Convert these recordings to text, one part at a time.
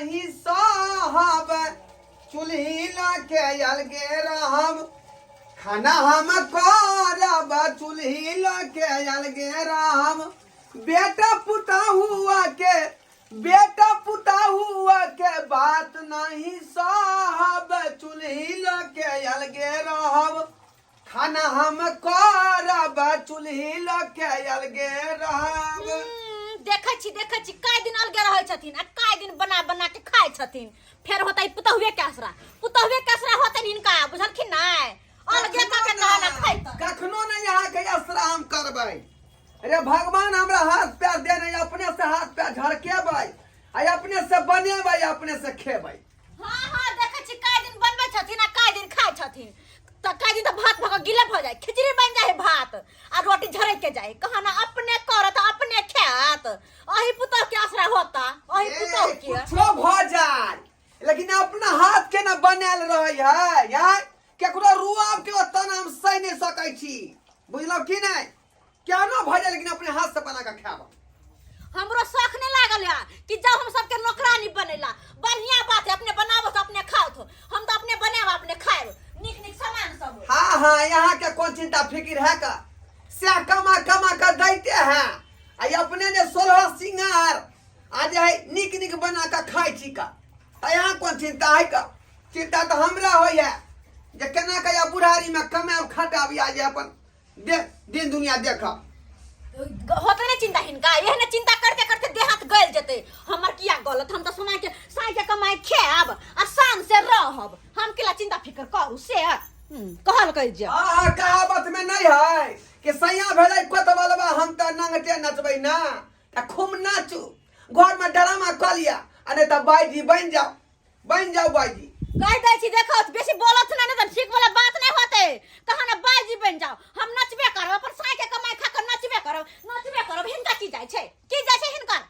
नहीं सहब, चूल्ही लऽ के अलगे रहब। खाना हम करब, चूल्ही लऽ के अलगे रहब। बेटा पुतहुआ के, बेटा पुतहुआ के बात नहीं सहब, चूल्ही लऽ के अलगे रहब। खाना हम करब, चूल्ही लऽ के अलगे रहब। देखै छी, देखै छी, काय दिन अलगे रहै छथिन आ काय दिन बना बना के खाइ छथिन। फेर होतै पुतहुए के आसरा, पुतहुए के आसरा होतै हिनका, बुझलखिन नै? अलगे कऽ के खाना खैतै। कखनो नहि अहाँके आसरा हम करबै। अरे भगवान हमरा हाथ पैर देने, अपने से हाथ पैर झड़केबै आ अपने से बनेबै, अपने से खेबै। हाँ हाँ, देखै छी काय दिन बनबै छथिन आ काय दिन खाइ छथिन। तऽ काय दिन तऽ भात भऽ कऽ गिले भऽ जाय, खिचड़ी बनि जाइ है भात आ रोटी झरक के जाय। कहा ना अपने करत अपने खायत, अही पुतोह के आसरा होता, अही पुतोह के। कुछो भऽ जाय लेकिन अपना हाथ के ना बनायल रहै है यार, केकरो रुआब के ओतना हम सहि नहि सकै छी, बुझलहुँ की नहि? केहनो भऽ जाय लेकिन अपने हाथ से बना कऽ खायब। हमरो शौक नहीं लागल है कि जब हम सबके नौकरानी बनेला। बढ़िया बात है, अपने बनाबो तो अपने खाओ, तो हम तो अपने बनाब अपने खाएब, निक निक सामान सब। हाँ हाँ, यहाँ के कौन चिंता फिक्र है का, से कमा कमा कर दैते हैं आ अपने ने 16 सिंगार आज है निक निक बना के खाई छी का, त यहाँ कौन चिंता है का? चिंता तो हमरा होय है जे केना के या बुढ़ारी में कमाब खटाब या जे अपन दे दिन दुनिया देख। होते नहीं चिंता हिनका, एहने चिंता करते करते देह हाथ गल जेते। हमर किया गलत? हम तो सुना के साई के कमाई खायब आ शान से रहब, हम किला चिंता फिकर करू से कहल कह जे। हाँ हाँ, कहावत में नहीं है कि सैया भेलै कोतबलबा हम त नंगटे नचबै ना, त खूब नाचू, घर में ड्रामा कऽ लिया आ नहीं त बाईजी बन जाओ, बन जाओ बाईजी। कह दै छी देखो बेसी बोलत ना, नहीं त ठीक वाला बात नहीं होते। कहा ना बाईजी बन जाओ, हम नचबे करब अपन साई के कमाई खा के नचबे करब, नचबे करब। हिनका की जाय छै, की जाय छै हिनकर?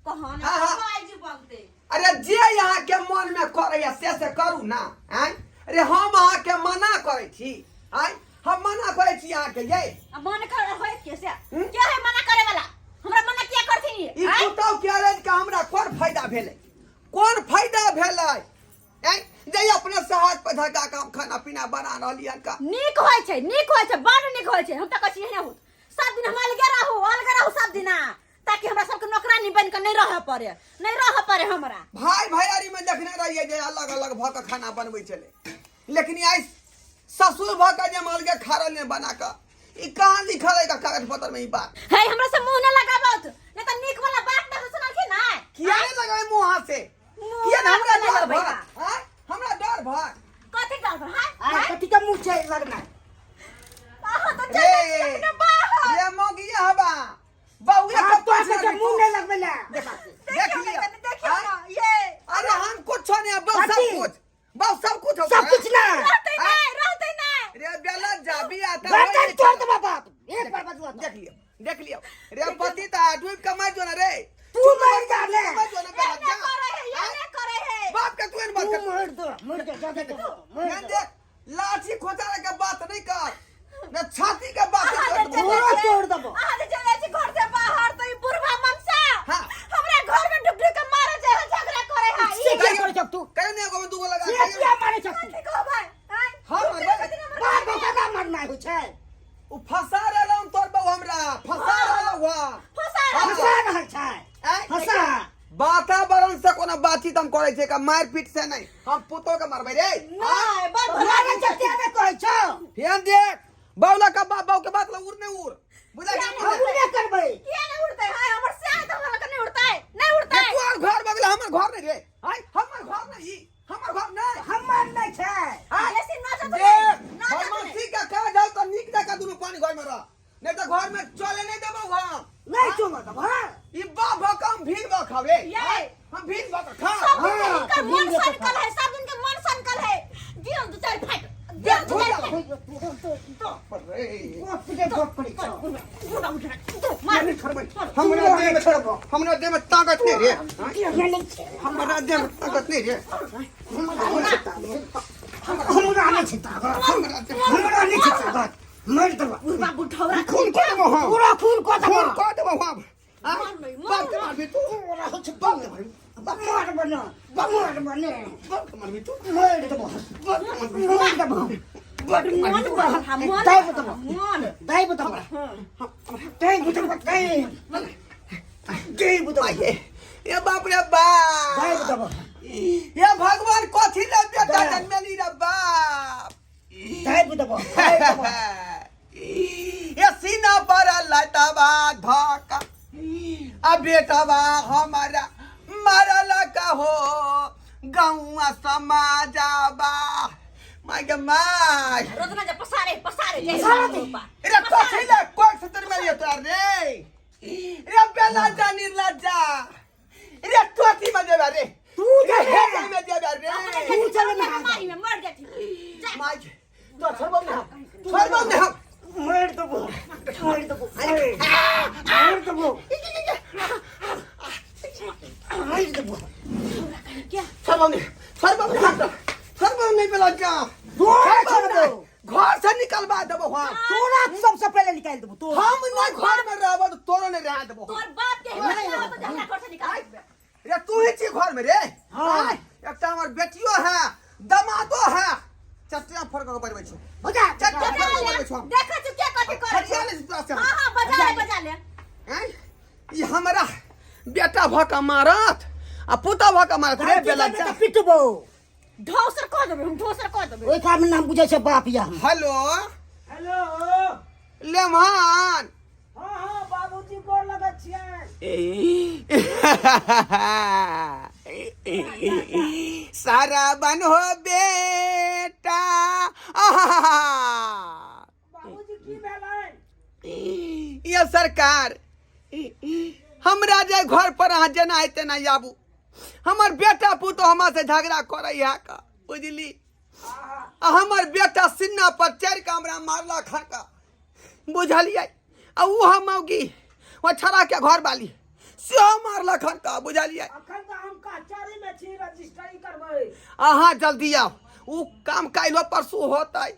कहा ना हाँ, हाँ। बाईजी बनते। अरे जे यहाँ के मन में करैया से से करू ना। आँय अरे हम अहाँ के मना करै छी, आँय हम मना करै छी अहाँ के ये। आ मन कर होय के से हम्म? के है मना करे वाला? हमरा मना किया करथिन ये? ई आँय? पुतौ के अरेज के हमरा कोन फायदा भेलै, कोन फायदा भेलै? आँय जे अपने से हाथ पर धरका के हम खाना पीना बना रहली हन का। नीक होय छै, नीक होय छै, बड़ नीक होय छै। हम त कहै छी एहने होत, सब दिन हम अलगे रहू, अलगे रहू सब दिना, ताकि हमरा सबके नौकरानी बन के नहीं रह पड़े, नहीं रह पड़े हमरा। भाई भैयारी में देखने रहिए जे अलग अलग भ के खाना बनबै छलै, लेकिन आइ ससुर भ के जे हम अलगे खा रहलियै बना के, ई कहाँ लिखल है कागज पत्र में ई बात? हे हमरा से मुंह न लगाबत, नहीं त नीक वाला बात न सुनलखिन ना। किया नहीं लगाए मुंह हाथ से? मुंह किया ना हमरा हाथ डर लगबै भर? का? आँय? हमरा डर भर? कथी डर भर? हाँ? आँय, कथी के मुंह छै लगना? अहाँ तो रे, चल जाइ छी अपने बाहर। रे मौगिया हबा बउआ हाँ, के तोरा पैसा सबके दे मुंह नहीं लगबै ला। देख देखियौ लिअ। ने, देखियौ आँय? ने, ये। अरे हम कुछ नहीं, बस सब कथी? कुछ, बस सब कुछ हो सब गया। कुछ ना। रहतै आँय? नै, रहतै नै। रे बेलत जा बिया त गर्दन होई तोड़ नहीं। देबा बाप, एक बार बजुआ तो। देख लियो, देख लियो रे पति त डूब के मर जो ना रे। तू मर जा ले। मर जो ना बेलत जा। ये करे है, ये आँय? ने करे है। बाप के तू एहन बात तू कर। मर दो, मर जा, जा, जा, जा, मर ध्यान दो। देख, लाठी खोचारे के बात नहीं कर न, छाती के बात अहाँ कर। जे चले पूरा छियै, तोड़ देबो। अहाँ जे चले छी घर से बाहर त ई बुढ़वा मनसा हाँ। हमरा घर में ढुक ढुक के मारे जाय है, झगड़ा करे है। से क्या करे छक तू? कहियो ने एगो में दूगो लगा, से कहियो क्या मारे छक तू? कथी कहबै? आँय? हाँ, ढुक मारबै। ढुक के हमर बाप घर में। बाप का मरना होइ छै। उ फंसा रहल तोर बहू हमरा, फंसा रहल हुआ। फंसा रहल। फंसा रहल छै। आँय? फंसा। वातावरण से कोनो बातचीत हम करै छै का, मारपीट से नहीं, हम पुतो के मारबै रे। नहीं, बड़ भला मारे छै ते ने कहै छौ। ध्यान देख बाउला का बाप, बाऊ के बात ला उड़ नहीं उड़, बुझा कि हम उड़बे करबै। किया नहीं उड़तै? हाय, हमर से त हमरा के नहीं उड़तै, नहीं उड़तै। तू और घर बगल हमर घर नहीं रे। हाय, हमर घर नहीं, हमर घर नहीं, हमर नहीं छै। हाय, बेसी नाचत देख, नहीं, नाचत नहीं। बदमाशी का काज हो तो नीक जकाँ दुनू पानी घर में रह, नहीं तो घर में चले नहीं देबौ हम। नहीं चले देबौ, हाँ। ई बाप भक हम भीड़ भक खाब रे। ये। हाय, हम भीड़ भक खा। सब दिन के हाँ, हिनकर तो मन भीड़ भक सनकल है, सब दिन के मन सनकल है। दियौ दू चारि फाटि, दियौ दू चारि फाटि। रे। बाप रे बाप करै छौ। बुढ़वा उठा, दो, मार। नहीं छोड़बै। हमरा देह में छोड़बो, हमरा देह में ताकत नहीं रे। नहीं छै। हमरा देह में ताकत नहीं रे। हमरा नहीं छै ताकत। हमरा देह हमरा नहीं छै ताकत। मारि देबो। बुढ़वा बुढ़ौरा खून कऽ देबो हम। पूरा खून कऽ देबो। खून कऽ देबो हम। मार नहीं, मार बाप के मारबी तू। तोरा होइ छै बाप के मारबी। बाप मारबो ना। दाइ बताओ दाइ बताओ दाइ दाइ बताओ आइए ये बाप रे बाप दाइ बताओ ये भगवान कथी रे बेटा दाइ। जन्मेली रे बाप दाइ बताओ दाइ बताओ ये सीना पर लतवा धोका आ बेटवा हमारा मरल कहो गौआ समाजाबा my गे my रोजना जे पसारे पसारे जे पसारे दे। रे कथी ले कोई से जन्मेली तोरा रे रे बेला जा निर्लज्जा रे तोती में जेबा रे तू जा रे हे में जेबा रे तू चल ना मारी में मर जाती जा my तो छोड़बो ना छोड़बो ना मार देबो मार देबो मार देबो मार देबो क्या छोड़बो नहीं छोड़बो नहीं छोड़बो नहीं बेला जा तोरा छोड़बो घर से निकलवा देबो हम तोरा सबसे पहले निकाल देबो तोरा हम नहीं घर में रहबो तो तोरो नहीं रह देबो तोर बाप के हिम्मत ना हो तो हमरा घर से निकाल देबे रे तू ही छी घर में रे हाँ। आय, एकटा हमर बेटियो है दमादो है चटिया फोड़ के बजबै छी बजा चटिया बजा फोड़ के ले बजबै छी हम देखा छी के कथी करे हटिया ले तोरा से हम। हां हां बजा ले बजा ले आँय? ई हमरा बेटा भऽ कऽ मारत आ पुतोह भऽ कऽ मारत रे बेला जा पिटबो ढोसर कऽ देबै हम ढोसर कऽ देबै ओहि काम नाम बुझै छै बाप या हम हेलो हेलो लेमान हाँ हाँ बाबूजी गोर लगै छियै सारा बन हो बेटा आहा। बाबूजी की भेलै ये सरकार हमरा जे घर पर अहाँ जेना है तेना आबू हमर बेटा पुतोह हमरा से झगड़ा करै है का बुझली आ हमर बेटा सिन्ना पर चढ़ि कऽ हमरा मारलक हन का बुझलियै आ ओ हम मौगी ओ छड़ा के घर वाली सेहो मारलक हन का बुझलियै अखन तऽ हम कचहरी मे छी रजिस्ट्री करबै अहाँ जल्दी आउ ओ काम काल्हि परसू होतै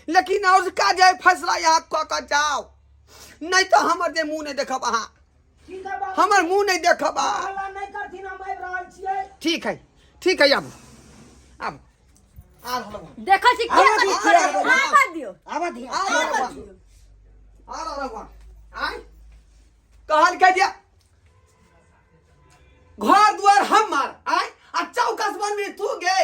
लेकिन औरका जे फैसला यहाँ कऽ कऽ जाउ नहि तऽ हमर जे मुँह नहि देखब अहाँ ठीक है बाबू हमर मुँह नहि देखब अहाँ हल्ला नहि करथिन हम आबि रहल छियै ठीक है ठीक है आबू आबू आ रहल हूँ। देखै छी के आबऽ कथी दियौ, करे आबऽ दियौ। आबऽ दियौ आबऽ दिअ आ रहल हूँ। आ रहल हूँ। आँय कहलकै जे घर दुआर हमर आँय आ चौकस बनबी तू गे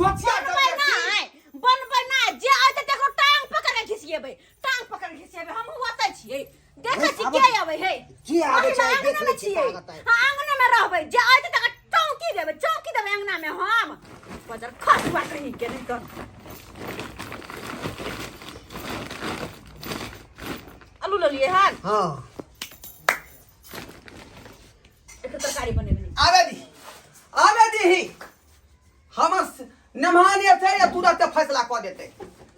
दोछिया बनबै नहि बनबै नहि जे अयतै तकरो टांग पकड़ के घिसिएबै टांग पकड़ के घिसिएबै हमहूँ ओतै छियै देखै छी के अबै हे के आबै छै, अहिना देख अङ्गना लै मे छी छियै ताकत आइ। हाँ अङ्गना मे रहबै जे अयतै तकरा चौकी देबै अङ्गना मे हम बजर खसुआ कहीं के नहि तऽ आलू लेलियै हन हाँ एकर तरकारी बनेबै आबे दी आबे दी ही हमर नमहान एतै या तुरंत फैसला कऽ देतै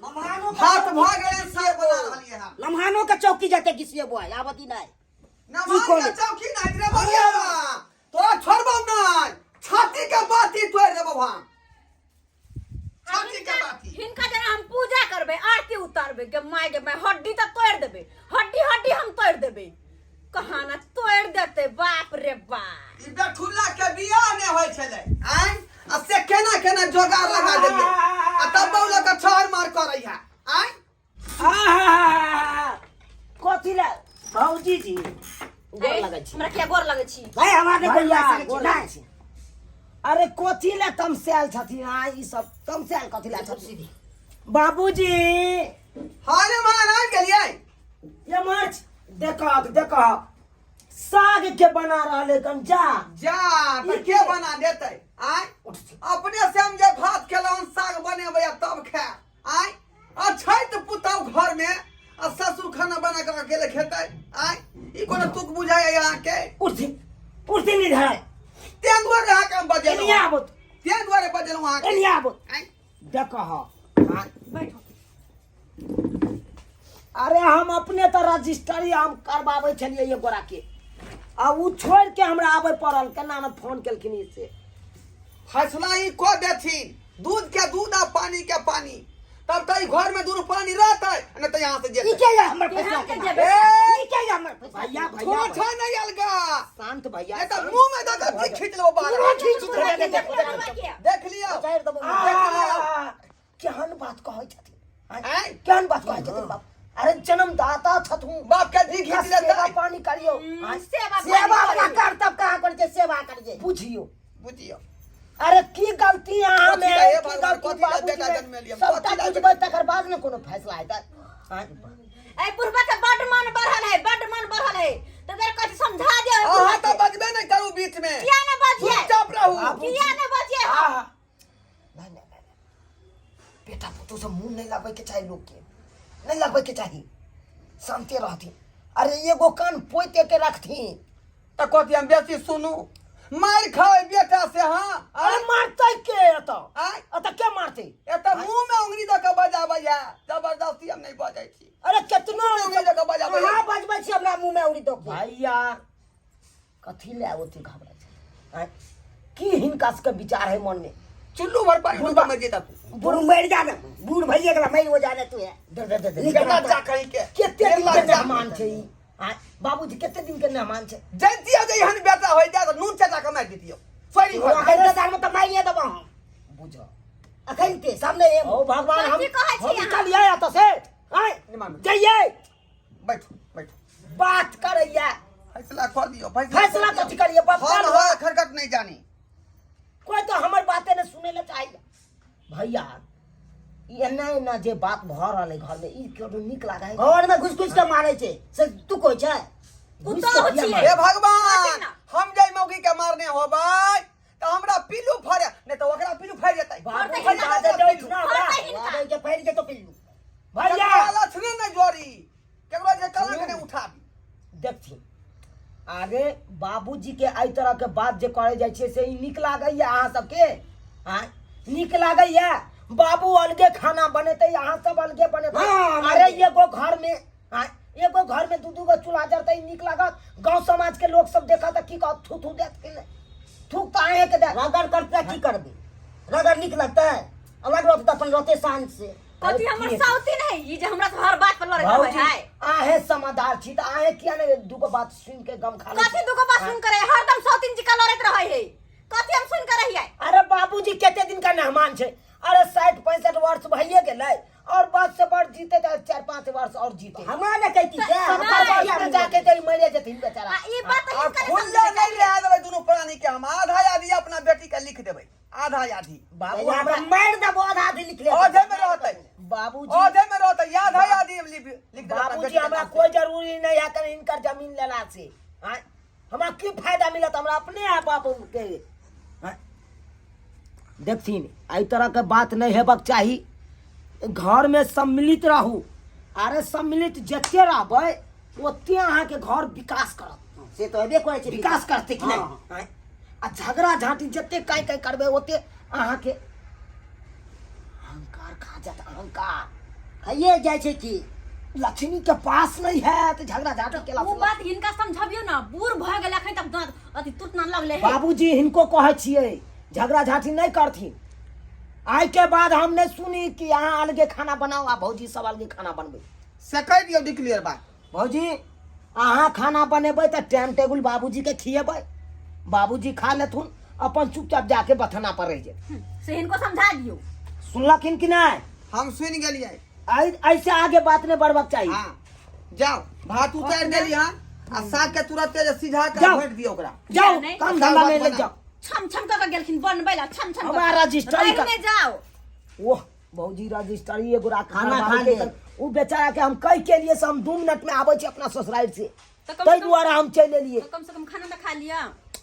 लम्हानो के हाथ भऽ गेलै से बना रहलियै हम लम्हानो के चौकी जाते घिसिए बुआ आबऽ दी नहि नमहान कोन? के चौकी नहि रे बलिया तोरा छोड़बौ नहि छाती के बाती तोड़ि देबौ हम छाती के बाती हिनका जेना हम पूजा करबै आरती उतारबै गे माय गे माय हड्डी तऽ तोड़ि देबै हड्डी हड्डी हम तोड़ि देबै कहाना तोड़ि देतै बाप रे बाप ई बेठुल्ला के बियाह नहि होइ छलै आँय आ से केना केना जोगाड़ लगा देलियै आ तब बौला के छहर मार करै है आँय आहा कथी ला भौजी जी गोर लगै छी हमरा किया गोर लगै छी भाई हमरा नहि गोर भैया, लागि सकै छी गोर नहि लगै छी। अरे कथी ला तमसायल छथिन आ ई सब तमसायल कथी ला छथिन बाबूजी हाँ रे मान आबि गेलियै ये मार्च देखहक देखहक साग के बना रहले कन जा जा तऽ के बना देतै आँय अपने से हम जे भात खेलहुँ साग बनेबै आ तब खायब आँय अछैत पुतहु घर में आ ससुर खाना बना कऽ अकेले खेतै आँय ई कोनो तुक बुझाइ अहाँके उठि उठि नहीं धराय तें दुआरे अहाँके हम बजेलहुँ एनिया आबो तें दुआरे बजेलहुँ अहाँके एनिया आबो आँय देखह आँय बैठो अरे हम अपने तऽ रजिस्ट्री हम करबाबै छलियै एक गोरा के आ उ छोड़ के हमरा आबे पड़ल केना ने फोन केलखिन ई से फैसला ई कऽ देथिन दूध के दूध आ पानी के पानी तब तऽ ई घर में दूध पानी रहतै नहीं तऽ यहाँ से ई जेतै के या हमर फैसला हम के के जेबै? ई के या हमर फैसला भैया भैया छोट है नहीं अलगा शांत भैया नहीं तऽ मुंह में दऽ के खींच लेबो बाहर पूरा खींच देबो। देख लियौ उतारि देबो आ, केहन बात कहै छथिन आँय? केहन बात कहै छथिन बाप अरे जन्मदाता छथु। बाप के जी हुनका घीच लेतै। सेवा पानी करियौ। सेवा सेवा पानी वाला करियौ। करतब कहाँ करै छै? सेवा करियै। बुझियौ। बुझियौ। अरे की गलती अहाँ कथी में ला हे है, की भगवान, गलती कथी ला बाबूजी बेटा में? जन्मेलियै, सबटा कथी ला बुझबै तकर बाद ने कोनो फैसला हेतै। आँय? ए बुढ़बा के बड मन बढ़ल है, बड मन बढ़ल है। तो जरा कथी समझा दियो ए अहाँ बुढ़बा तऽ के। बजबे नहि करू बीच में। किया ने बजिए? चुपचाप रहू। किया ने बजिए हम? आहा। नहीं, नहीं, नहीं, नहीं। बेटा पुतोह से मुंह नहीं लगबै के चाही, लोग के नहीं लगबै के चाही, शांति रहथिन। अरे एगो कान पोते के रखथिन। तऽ कथी हम बेसी सुनू? मारि खाओ बेटा से। हाँ। अरे मारतै के एतऽ? आँय? एतऽ के मारतै? एतऽ मुंह में उंगली दऽ कऽ बजाबैया जबरदस्ती, हम नहि बजै छी। अरे केतनो मुंह में उंगली दऽ कऽ बजाबैया। अहाँ बजबै छी हमरा मुँह में उड़ी दऽ के। भैया, कथी ले ओते घबराइ छै? आँय? की हिनका सबके विचार है मन में? चुल्लू भर पानी डूबा मर जेता तू। बूढ़ मरि जा ने, बूढ़ भइए गेला, मरि हो जा ने तू है। दे दे दे दे। नीक केना जा कहीं के कते दिन के निर्लज्ज। मेहमान छै ई? आँय? बाबूजी, कते दिन के मेहमान छै? जैतियो जे एहन बेटा होइ जाय तऽ नून चटा कऽ मारि दितियो सॉरी। अखन ते साल में तऽ मारिए देबो हम। बुझ। अखन ते सामने एम। ओ भगवान, हम कथी कहै छी हम अहाँ? निकलियै एतऽ से। आँय? निमान। जइयै। बैठू बैठू। बात करैया। फैसला कऽ दियौ। फैसला कथी करियै? बाप हम काल हर खरकट नहीं जानी। कोई तो हमर बाते ने सुने ले चाहिए। भैया, ई एना एना जे बात भऽ रहल है घर में, ई केओ नीक लागे है? घर में घुस घुस के मारे छै से तू कहै छै? घुस पुतोहु के किया छियै। मारे? हे भगवान, कथी ना? हम जाय मौगी के मारने होबै तऽ हमरा पीलू फड़े नहीं तऽ ओकरा पीलू फड़ि जेतै। बाबू फड़तै जी, बाजे हिनका। दै ना हमरा। फड़तै हिनका। आबै के फैल जेतो पिल्लू। भैया, केकरो लक्षणे नहीं जोड़ी, केकरो जे कलंक नहीं उठाबी। देखथिन, आगे बाबूजी के एहि तरह के बात जे करे जाइ छै से ई नीक लागैया अहाँ सबके? आँय, नीक लागैया? बाबू अलगे खाना बनेतै, अहाँ सब अलगे बनेबै? हाँ, अरे एगो घर में, आँय, एगो घर में दू दू गो चूल्हा जरतै, नीक लागत? गांव समाज के लोग सब देखत तऽ की कहत? थू थू देत कि नहि? थूक तऽ अहें के देत। रगड़ करते की करबे? रगड़ नीक लगतै? अलग रहतै तऽ अपन रहतै शान से। कथी हमर साउती नहीं ई जे हमरा से हर बात पर लड़े रहै भौजी, है? अहें समादार छी तऽ अहें किया ने दूगो बात सुनि के गम खा लै छी? कथी दुगो बात सुन करे? हरदम सौतीन जी का लड़ैत रहै है। कथी हम सुन कर रहियै? अरे बाबूजी कते दिन का मेहमान छै? अरे 60-65 वर्ष भइए गेलै, और बस से बड़ जीते तऽ 4-5 वर्ष और जीते। हमरा ने कहती से 70 वर्ष में जाके तऽ ई मरे जेथिन बेचारा। आ ई बात आ हिनका नहि खुल्ला समझे नहीं रह देबै दुनू प्राणी के हम। आधा आधी अपना बेटी के लिख देबै, आधा आधी। बाबू, हमरा मारि देबो, आधा आधी लिख ले। आधे में रहतै। बाबूजी, आधे में रहतै, आधा आधी हम लिख लिख देबै अपना बाबूजी, बेटी के हमरा नाम से। कोई जरूरी नहीं है कर इनकर जमीन लेला से। आँय? हमरा की फायदा मिलत? हमरा अपने है बाप के। आँय? देखथिन, एहि तरह के बात नहीं हेबाक चाही। घर में सम्मिलित रहू। अरे सम्मिलित जते रहबै ओते अहाँके घर विकास करत। से तऽ हेबे करै छै। विकास करतै कि नहि? हाँ। आँय? आ झगड़ा झाँटी जते काई काई करबै ओते अहाँके अहंकार खा जात, अहंकार। खाइए जाइ छै की। लक्ष्मी के पास नहीं है तो झगड़ा झाँटी केला ओ से। बात हिनका समझबियो ना, बूढ़ भऽ गेल अखन तक दाँत अथी टूटना लगले है। बाबूजी, हिनको कहै छियै झगड़ा झाँटी नहीं करथिन। आइ के बाद हम नहीं सुनी कि अहाँ अलगे खाना बनाओ आ भौजी सब अलगे खाना बनबै। से कहि दियौ डिक्लेयर बात। भौजी, अहाँ खाना बनेबै तऽ टाइम टेबुल बाबूजी के खिएबै, बाबूजी खा लेथुन, अपन चुपचाप जाके बथना पर रहि जेतै। से हिनको समझा दियौ। सुनलखिन कि नहि? हम सुनि गेलियै। ऐसे आगे बात नहीं बढ़बाक चाही। हाँ, जाओ, भात उतारि देली हन आ साग के तुरंते जे सिझा के जाओ। भरि दियौ ओकरा। जाओ। नहीं। काम धंधा में लग जाओ। छम छम कऽ के गेलखिन बनबै ला, छम छम। हमारा रजिस्ट्री रहने जाओ। ओह भौजी, रजिस्ट्री एगो राख खाना खा ले। उ बेचारा के हम कह के लिए से हम 2 मिनट में आबै छी अपना ससुराल से। तऽ कम से ताहि कम- दुआरे हम चलि एलियै। तो कम से कम खाना तऽ खा लिअ।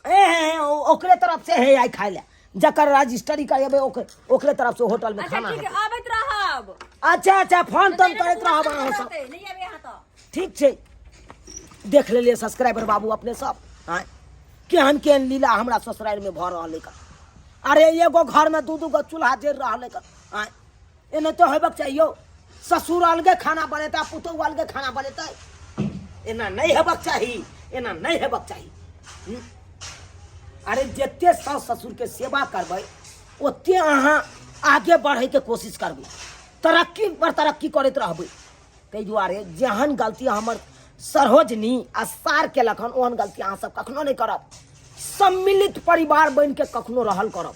ए हे हे, ओकरे तरफ से है आइ खाय ले, जकर रजिस्ट्री करेबै ओकरे ओकरे तरफ से होटल में अच्छा खाना ठीक है, हेतै। आबैत रहब। अच्छा अच्छा, फोन तोन नहि तऽ करैत पूरा रहब खाना अहाँ सब। रहतै, नहि आबै अहाँ तऽ। ठीक छै, देख लेलियै सब्सक्राइबर बाबू अपने सब। आँय, केहन केहन लीला हमरा ससुरारि में भऽ रहल है। अरे एगो घर में दू दू गो चूल्हा जरि रहल है। आँय, एना तऽ हेबाक चाहिए, ससुर अलगे खाना बनेता, पुतोहु अलगे खाना बनेतै, एना नहि हेबाक चाही, एना नहि हेबाक चाही। अरे जते सास ससुरके सेवा करबै ओते अहाँ आगे बढ़ैके कोशिश करबै, तरक्की पर तरक्की करैत रहबै। ताहि दुआरे जेहन गलती हमर सरोजनी आ सार केलक हन, ओहन गलती अहाँ सब कखनो नहि करब। सम्मिलित परिवार बनिके कखनो रहल करब।